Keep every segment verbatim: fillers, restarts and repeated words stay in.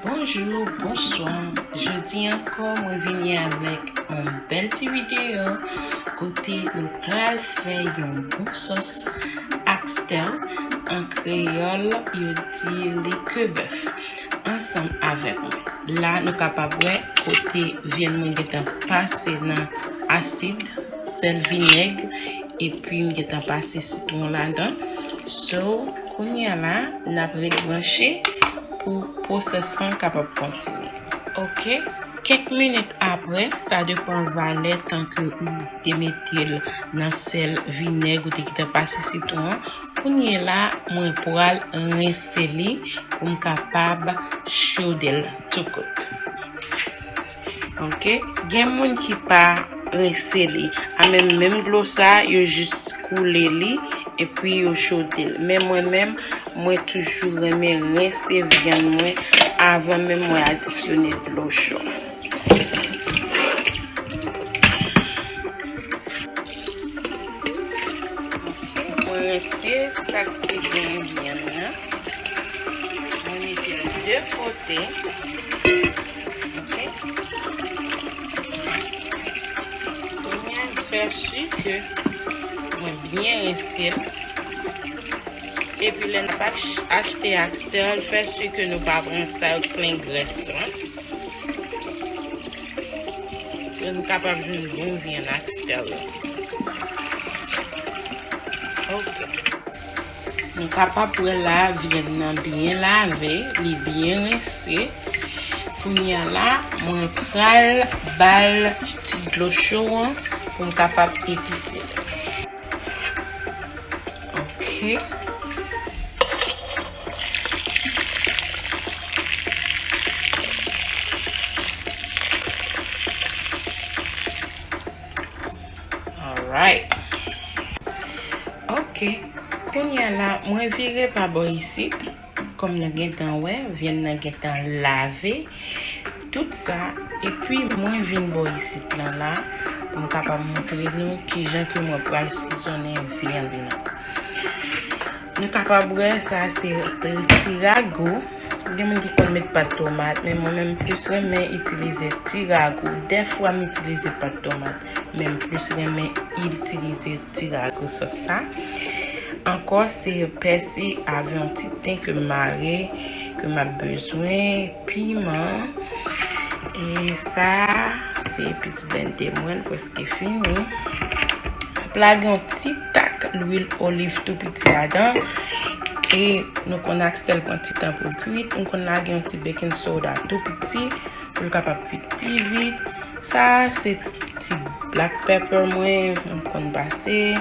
Bonjou, bonswa. Jodi ankò, mwen vini avèk yon bèl ti videyo kote nou pral fè yon bon sòs oxtail. An kreyòl, yo di li ke bèf. Ansanm avèk mwen. La, nou kapab wè kote vyann mwen gentan pase nan asid, sèl, vinèg, epi m gentan pase sitwon ladan. So, kounye a la, n ap ret branche pou pwosès lan kapab kontinye. Oke? Kèk minit apre, sa depann valè tan ke ou te mete l nan sèl, vinèg, ou te gentan pase sitwon an. Kounye a la, mwen pral rense li pou m kapab chode l tou kout. Oke? Gen moun ki pa rense li. A menm, menm dlo sa, yo jis koule li, epi yo chode l. Men mwen menm, mwen toujou renmen rense vyann mwen avan menm mwen adisyone dlo cho. Mwen rense sa ki te gen vyann nan. Mwen mete l de kote. Oke. Kounye a, m fè si ke mwen byen rense l. Epi lè n ap ach-, achte oxtail, fè si ke nou pa pran sa yo k plen grès lan. Pou n kapab jwenn bon vyann oxtail la. Oke. Nou kapab wè la, vyann nan byen lave, li byen rense. Kounye a la, mwen pral ba l ti dlo cho an pou m kapab epise l. Oke. Alright. Oke. Kounye a la, mwen vire pa bò isit. Kòm nou gentan wè, vyann nan gentan lave. Tout sa, epi mwen vin bò isit lan la, pou m kapab montre nou kijan ke mwen pral sizonnen vyann nan. Nou kapab wè, sa se ti rago. Gen moun ki konn met pat tomat, men mwen menm plis renmen itilize ti rago. Dèfwa m itilize pat tomat, men m plis renmen itilize ti rago sòs sa. Ankò, se pèsi avè yon ti ten ke m mare, ke m ap bezwen, piman. E sa, se piti blenndè mwen, l prèske fini. M ap lage yon ti tak lwil oliv tou piti ladan. E nou konn oxtail pran ti tan pou l kwit. M konn lage yon ti baking soda tou piti pou l kapab kwit pi vit. Sa, se ti, ti black pepper mwen, m konn pase.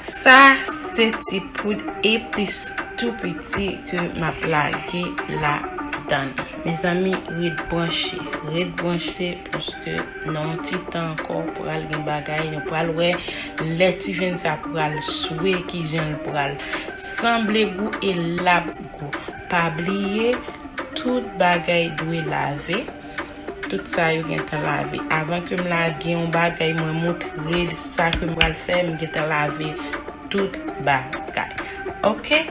Sa, se ti poud epis tou piti ke m ap lage ladan. Mezanmi, ret branche, ret branche, paske nan yon ti tan ankò, pral gen bagay, nou pral wè lè ti vyann sa pral swe, kijan l pral sanble gou e l ap gou. Pa bliye, tout bagay dwe lave. Tout sa yo gentan lave. Avan ke m lage yon bagay, mwen montre l sa ke m pral fè, m gentan lave tout bagay. Oke?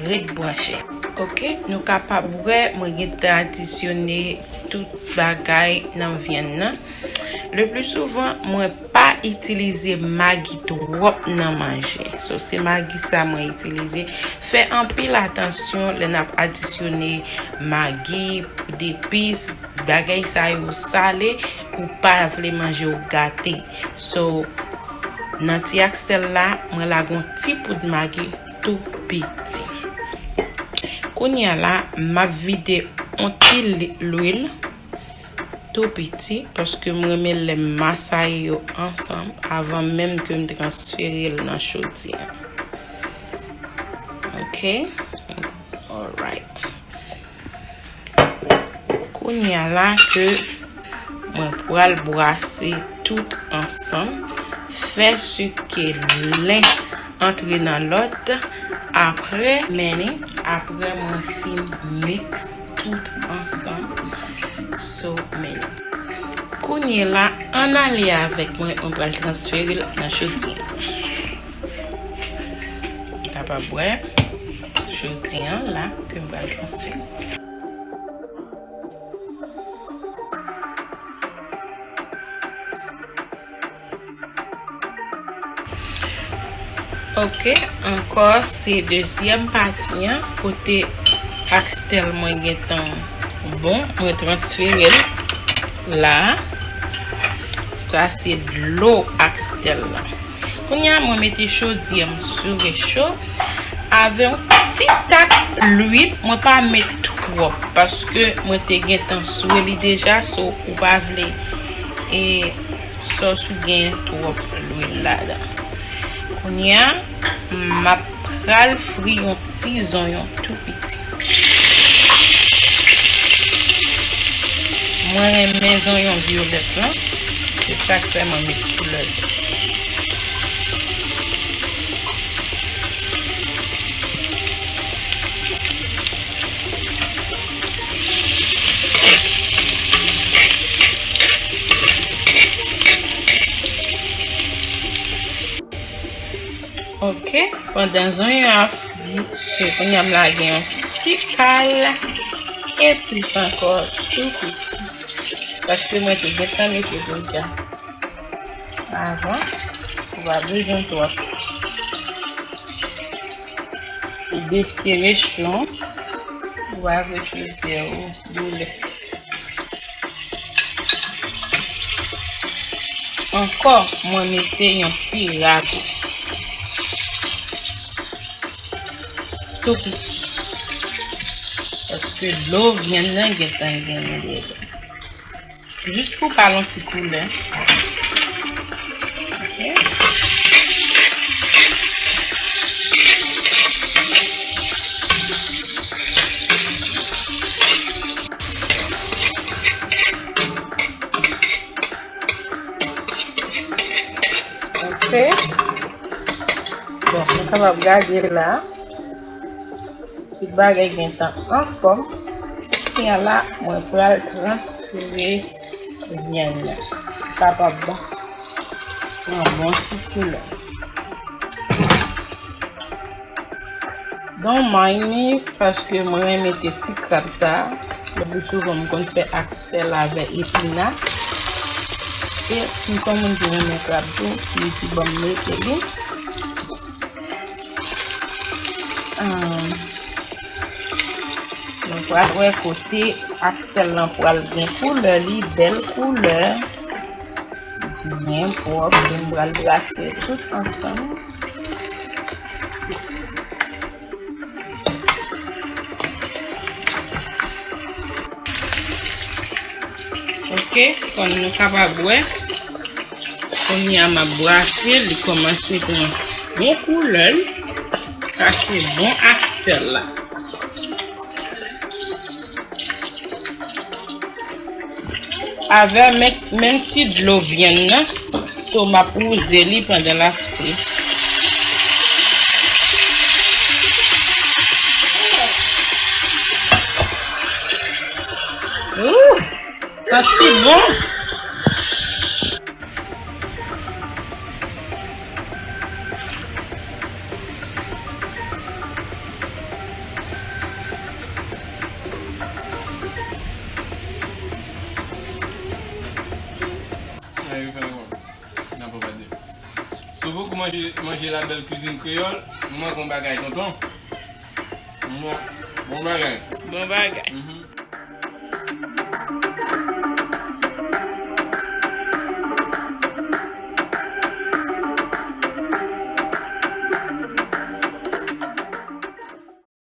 Ret branche. Oke? Nou kapab wè, mwen gentan adisyone tout bagay nan vyann nan. Le pli souvan, mwen pa itilize magi twòp nan manje. So, se magi sa mwen itilize. Fè anpil atansyon lè n ap adisyone magi, poud epis, bagay sa yo sale, ou pa vle manje w gate. So, nan ti oxtail la, mwen lage yon ti poud magi tou piti. Kounye a la, m ap vide yon ti li-, lwil tou piti, paske m renmen lè m masaye yo ansanm avan menm ke m transfere l nan chodyè. Oke? Alright. Kounye a la ke mwen pral brase tout ansanm, fè sike len antre nan lòt, apre mennen, apre mwen fin miks tout ansanm. So mennen. Kounye la, ann ale avèk mwen, mwen pral transfere l nan chodye a. Kapab wè, chodye a la ke m pral transfere. Ok, ankò se dezyèm pati an, kote akstèl mwen gentan bon, mwen transfere l la. Sa se dlo akstèl la. Kounye a, mwen mete chodyè m sou recho avè yon ti tak lwil, mwen pa met twòp, paske mwen te gentan swe li deja, so ou pa vle e sòs ou gen twòp lwil ladan. Kounye a, m ap pral fri yon ti zonyon tou piti. Mwen renmen zonyon vyolèt lan, se sa k fè mwen met koulè vèt. Ok, pandan zonyon an fri, se kounye a m lage yon ti kal epis ankò tou piti. Paske mwen te gentan mete deja. Avan, ou pa bezwen twòp. Ou bese recho an, ou pa vle frizye ou boule. Ankò, mwen mete yon ti rago. Tou piti. Paske dlo vyann nan gentan genyen deja. Jis pou ba l yon ti koulè. Ok. Ok. Bon, nou kapab gade la. Tout bagay gentan anfòm. Kounye a la, mwen pral transfere vyann nan. Kapab ban yon bon ti koulè. Don't mind me, paske mwen renmen te ti krab sa. Le pli souvan m konn fè akstèl avè epina. E m se yon moun ki renmen krab tou, li di ban m mete li. Ahn, nou pral wè kote akstèl lan pral gen koulè li, bèl koulè. Byen pwòp, nou pral brase tout ansanm. Ok, kòm nou kapab wè, kounye a m ap brase, li kòmanse pran bon koulè l. Sa se bon akstèl la. Avè menm, menm ti dlo vyann nan, so m ap wouze li pandan l ap fri. Ooh! Santi bon! Mwen rive ankò. Nan papa di. Sou bouk manje, manje la bèl kwizin kreyòl, nou manke yon bagay tonton. Bon, bon bagay. Bon bagay. Mhm.